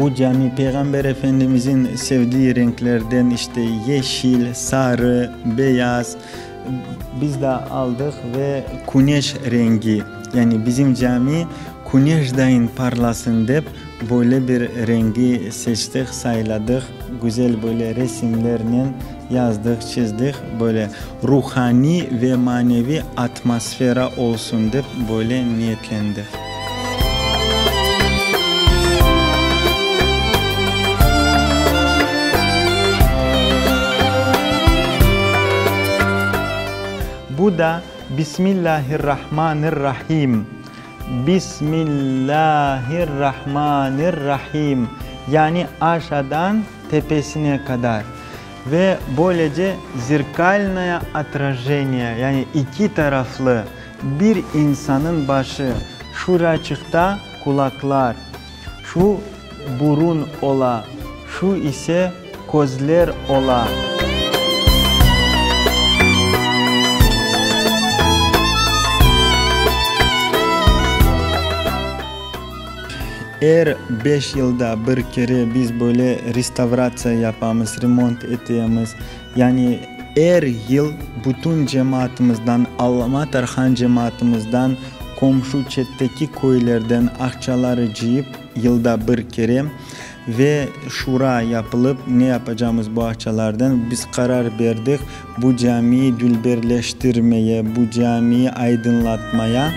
Bu cami Peyğamber Efendimizin sevdiği renklerden, işte yeşil, sarı, beyaz, biz de aldıq ve küneş rengi, yani bizim cami küneşdayın parlasın dep, böyle bir rengi seçtik, sayladıq, güzel böyle resimlernen yazdıq, çizdik, böyle ruhaniy ve maneviy atmosfera olsun dep böyle niyetlendik. Bu da Bismillahirrahmanirrahim, Bismillahirrahmanirrahim, yani aşadan tepesine qadar. Ve böylece zerkalnoye otrajeniye, yani iki taraflı bir insanıñ başı, şuraçıqta qulaqlar, şu burun ola, şu ise közler ola. Er beş yılda bir kere biz böyle restavratsiya yapamız, remont etemiz. Yani er yıl bütün cemaatımızdan, Alma Tarhan cemaatımızdan, qomşu çetteki köylerden aqçaları cıyıp, yılda bir kere ve şura yapılıp, ne yapacağımız bu aqçalardan, biz qarar berdik, bu camiyi dülberleştirmeye, bu camiyi aydınlatmaya.